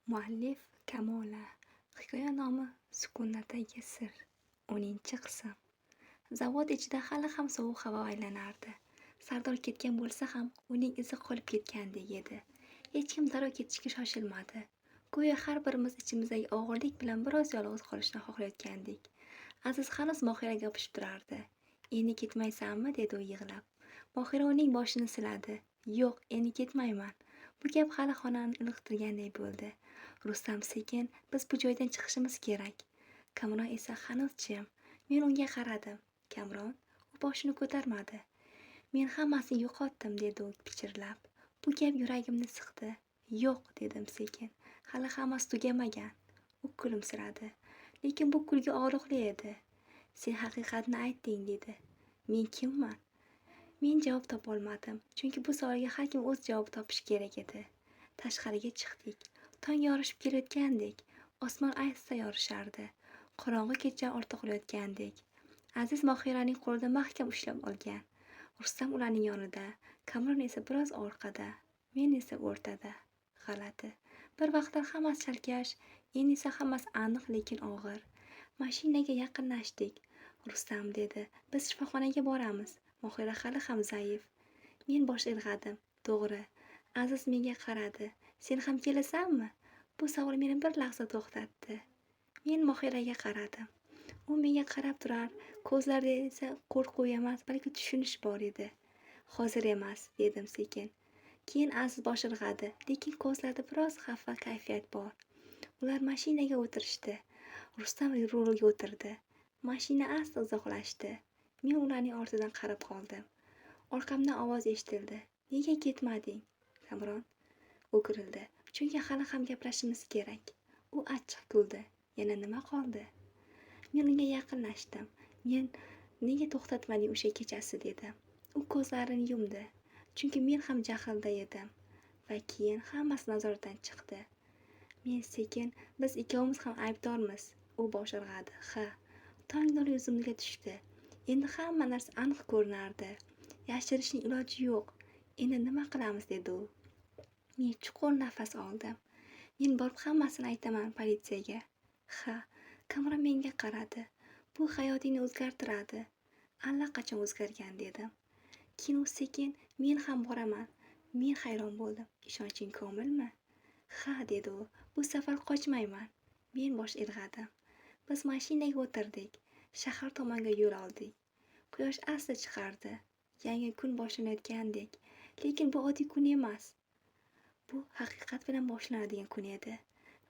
Muallif Kamola. Hikoya nomi Sukunatdagi sir. 10-qism. Zavod ichida hali ham sovuq havo aylanardi. Sardor ketgan bo'lsa ham, uning izi qolib ketgandek edi. Hech kim darrov ketishga shoshilmadi. Go'yo har birimiz ichimizdagi og'irlik bilan biroz yolg'iz qolishni xohlayotgandek. Aziz hanuz Mohiraga yopishib turardi. "Endi ketmaysanmi?" dedi u yig'lab. Mohira uning boshini siladi. "Yo'q, endi ketmayman." Bu gap hali xonani iliqtirganday bo'ldi. Rustam sekin, "Biz bu joydan chiqishimiz kerak." Kamron esa hanuz jim. Men unga qaradim. "Kamron?" U boshini ko'tarmadi. "Men hammasini yo'qotdim", dedi u pichirlab. Bu gap yuragimni siqdi. "Yo'q", dedim sekin. "Hali hammasi tugamagan." U kulimsiradi. Lekin bu kulgi og'riqli edi. "Sen haqiqatni aytding", dedi. "Men kimman?" Men javob topolmadim, chunki bu savolga har kim o'z javobi topishi kerak edi. Tashqariga chiqdik. Tong yorishib kelayotgandek, osmon asta yorishardi. Qorong'i kecha ortda qolayotgandek. Aziz Mohiraning qo'lida mahkam ushlab olgan. Rustam ularning yonida, Kamron esa biroz orqada, men esa o'rtada. G'alati. Bir vaqtlar hammasi chalkash, endi esa hammasi aniq, lekin og'ir. Mashinaga yaqinlashdik. Rustam dedi: "Biz shifoxonaga boramiz. Mohira hali ham zaif." Men bosh irg'adim. "To'g'ri." Aziz menga qaradi. "Sen ham kelasanmi?" Bu savol meni bir lahza to'xtatdi. Men Mohiraga qaradim. U menga qarab turar, ko'zlarida esa qo'rquv emas, balki tushunish bor edi. "Hozir emas", dedim sekin. Keyin Aziz bosh irg'adi, lekin ko'zlarida biroz xafa kayfiyat bor. Ular mashinaga o'tirishdi. Rustam rulga o'tirdi. Mashina asta uzoqlashdi. Men ularning ortidan qarab qoldim. Orqamdan ovoz eshitildi. "Nega ketmading?" Kamron o'girildi. "Chunki hali ham gaplashishimiz kerak." U achchiq kuldi. "Yana nima qoldi?" Men unga yaqinlashdim. "Men nega to'xtatmading o'sha kechasi?" dedi. U ko'zlarini yumdi. "Chunki men ham jahlda edim. Va keyin hammasi nazoratdan chiqdi." Men sekin, "Biz ikkovimiz ham aybdormiz." U bosh irg'adi. "Ha." Tong nuri yuzimga tushdi. Endi hamma narsa aniq ko'rinardi. Yashirishning iloji yo'q. "Endi nima qilamiz?" dedi u. Men chuqur nafas oldim. "Men borib hammasini aytaman politsiyaga." "Ha." Kamron menga qaradi. "Bu hayotingni o'zgartiradi." "Allaqachon o'zgargan", dedim. Keyin u sekin, "Men ham boraman." Men hayron bo'ldim. "Ishonching komilmi?" "Ha", dedi u. "Bu safar qochmayman." Men bosh irg'adim. Biz mashinaga o'tirdik. Shahar tomonga yo'l oldik. Quyosh asta chiqardi. Yangi kun boshlanayotgandek. Lekin bu oddiy kun emas. Bu haqiqat bilan boshlanadigan kun edi.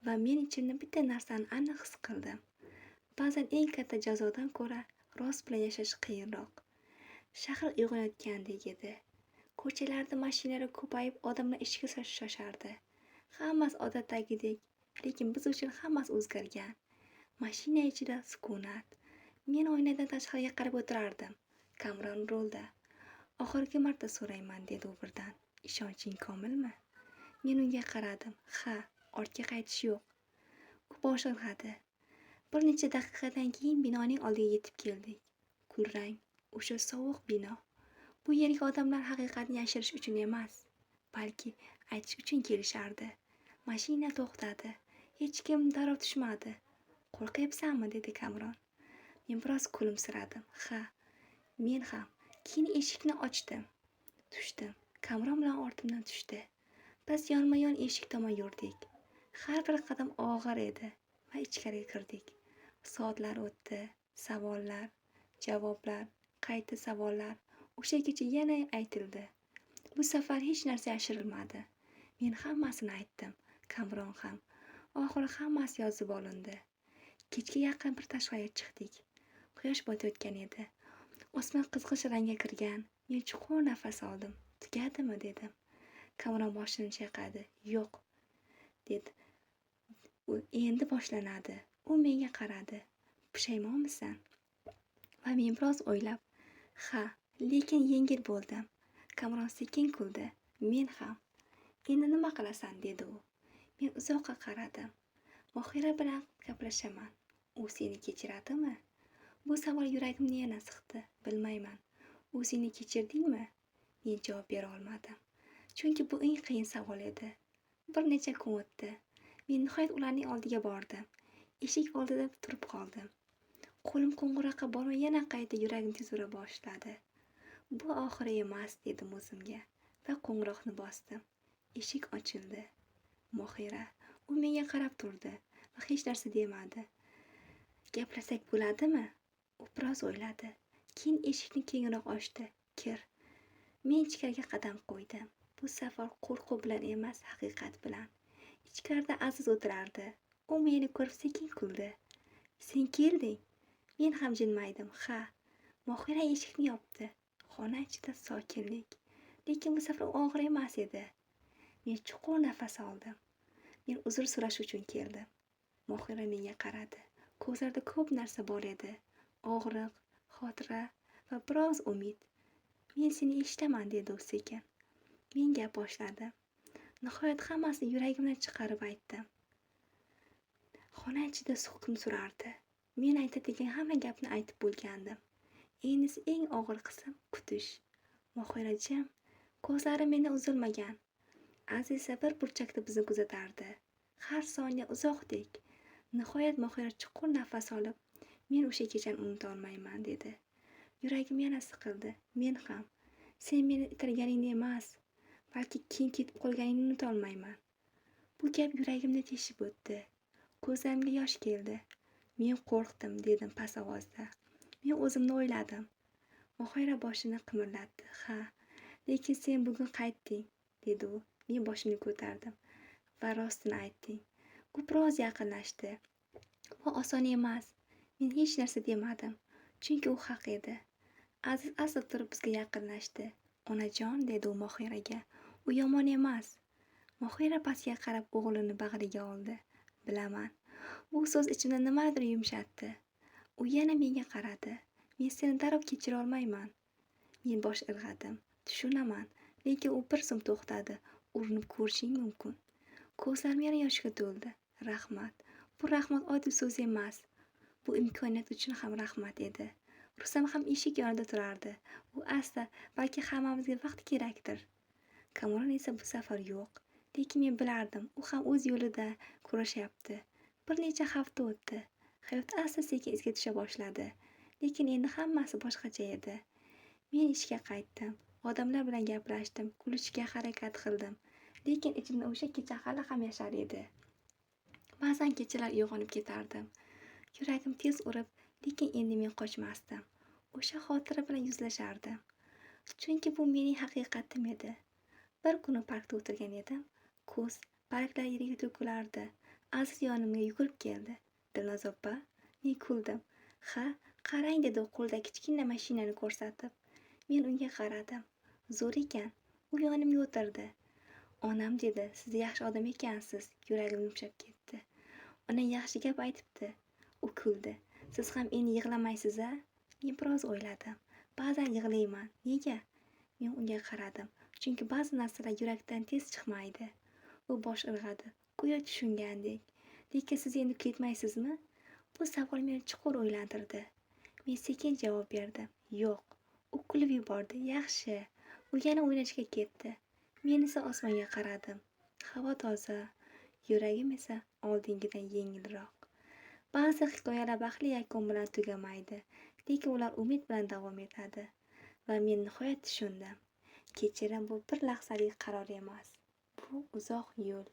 Va men ichimda bitta narsani aniq his qildim. Ba'zan eng katta jazodan ko'ra rost bilan yashash qiyinroq. Shahar uyg'onayotgandek edi. Ko'chalarda mashinalar ko'payib, odamlar ishga shoshardi. Hammasi odatdagidek, lekin biz uchun hammasi o'zgargan. Mashina ichida sukunat. Men oynadan tashqariga qarab o'tirardim. Kamron rulda. "Oxirgi marta so'rayman", dedi u birdan. "Ishonching komilmi?" Men unga qaradim. "Ha, ortga qaytish yo'q." U bosh irg'adi. Bir necha daqiqadan keyin binoning oldiga yetib keldik. Kulrang, o'sha sovuq bino. Bu yerga odamlar haqiqatni yashirish uchun emas, balki aytish uchun kelishardi. Mashina to'xtadi. Hech kim darrov tushmadi. "Qo'rqyapsanmi?" dedi Kamron. Men biroz kulimsiradim. "Ha, men ham." Keyin eshikni ochdim. Tushdim. Kamron bilan ortimdan tushdi. Biz yonma-yon eshik tomon yurdik. Har bir qadam og'ir edi va ichkariga kirdik. Soatlar o'tdi. Savollar, javoblar, qayta savollar. O'sha kecha yana aytildi. Bu safar hech narsa yashirilmadi. Men hammasini aytdim. Kamron ham. Oxiri hammasi yozib olindi. Kechga yaqin bir tashqariga chiqdik. Quyosh botayotgan edi. Osmon qizg'ish rangga kirgan. Men chuqur nafas oldim. "Tugadimi?" dedim. Kamron boshini chayqadi. "Yo'q", dedi. "U endi boshlanadi." U menga qaradi. "Pushaymonmisan?" Va men biroz o'ylab, "Ha, lekin yengil bo'ldim." Kamron sekin kuldi. "Men ham." "Endi nima qilasan?" dedi u. Men uzoqqa qaradim. "Mohira bilan gaplashaman. U seni kechiradimi?" Bu savol yuragimni yana siqdi. "Bilmayman. O'zingni kechirdingmi?" Men javob bera olmadim. Chunki bu eng qiyin savol edi. Bir necha kun o'tdi. Men nihoyat ularning oldiga bordim. Eshik oldida turib qoldim. Qo'lim qo'ng'iroqqa bormay yana qayta yuragim tez ura boshladi. Bu oxiri emas, dedim o'zimga va qo'ng'iroqni bosdim. Eshik ochildi. Mohira. U menga qarab turdi va hech narsa demadi. Gaplashsak bo'ladimi? U biroz o'yladi. Keyin eshikni kengroq ochdi. Kir. Men ichkariga qadam qo'ydim. Bu safar qo'rquv bilan emas, haqiqat bilan. Ichkarida Aziz o'tirardi. U meni ko'rib sekin kuldi. Sen kelding. Men ham jilmaydim. Ha. Mohira eshikni yopdi. Xona ichida sokinlik. Lekin bu safar u og'ir emas edi. Men chuqur nafas oldim. Men uzr so'rash uchun keldim. Mohira menga qaradi. Ko'zlarida ko'p narsa bor edi. Og'riq, xotira va biroz umid. Men seni eshitaman, dedi u sekin. Men gap boshladim. Nihoyat hammasini yuragimdan chiqarib aytdim. Xona ichida hukm surardi. Men aytadigan hamma gapni aytib bo'lgandim. Endisi eng og'ir qism kutish. Mohira jim, ko'zlari mendan uzilmagan. Aziz esa bir burchakda bizni kuzatardi. Har soniya uzoqdek. Nihoyat Mohira chuqur nafas olib, men o'sha kechani unuta olmayman, dedi. Yuragim yana siqildi. Men ham. Sen meni itarganingni emas, balki keyin ketib qolganingni unuta olmayman. Bu gap yuragimni teshib o'tdi. Ko'zlarimga yosh keldi. Men qo'rqdim, dedim past ovozda. Men o'zimni o'yladim. Mohira boshini qimirlatdi. Ha, lekin sen bugun qaytding, dedi u. Men boshimni ko'tardim va rostini aytding. U biroz yaqinlashdi. Bu oson emas. Men hech narsa demadim, chunki u haq edi. Aziz asta turib bizga yaqinlashdi. Onajon, dedi u Mohiraga. U yomon emas. Mohira pastga qarab o'g'lini bag'riga oldi. Bilaman. Bu so'z ichimda nimadir yumshatdi. U yana menga qaradi. Men seni darrov kechira olmayman. Men bosh irg'adim. Tushunaman. Lekin u bir zum to'xtadi. Urinib ko'rishing mumkin. Ko'zlarim yana yoshga to'ldi. Rahmat. Bu rahmat oddiy so'z emas. Bu imkoniyat uchun ham rahmat edi. Rustam ham eshik yonida turardi. U asta, balki hammamizga vaqt kerakdir. Kamron esa bu safar yo'q. Lekin men bilardim, u ham o'z yo'lida kurashyapti. Bir necha hafta o'tdi. Hayot asta-sekin izga tusha boshladi. Lekin endi hammasi boshqacha edi. Men ishga qaytdim. Odamlar bilan gaplashdim, kulishga harakat qildim. Lekin ichimda o'sha kecha hali ham yashar edi. Ba'zan kechalar uyg'onib ketardim. Yuragim tez urib, lekin endi men qochmasdim. O'sha xotira bilan yuzlashardim. Chunki bu mening haqiqatim edi. Bir kuni parkda o'tirgan edim. Ko'z barglar yerga to'kilardi. Aziz yonimga yugurib keldi. Dilnoz opa, men kuldim. Ha, qarang, dedi u qo'lidagi kichkina mashinani ko'rsatib. Men unga qaradim. Zo'r ekan. U yonimga o'tirdi. Onam dedi, siz yaxshi odam ekansiz. Yuragim yumshab ketdi. Onang yaxshi gap aytibdi. U kuldi. Siz ham endi yig'lamaysiz a? Men biroz o'yladim. Ba'zan yig'layman. Nega? Men unga qaradim. Chunki ba'zi narsalar yurakdan tez chiqmaydi. U bosh irg'adi. Go'yo tushungandek. Lekin siz endi ketmaysizmi? Bu savol meni chuqur o'ylantirdi. Men sekin javob berdim. Yo'q. U kulib yubordi. Yaxshi. U yana o'ynashga ketdi. Men esa osmonga qaradim. Havo toza, yuragim esa oldingidan yengilroq. Ba'zi hikoyalar baxtli yakun bilan tugamaydi, lekin ular umid bilan davom etadi. Va men nihoyat tushundim. Kechirim bu bir lahzalik qaror emas. Bu uzoq yo'l.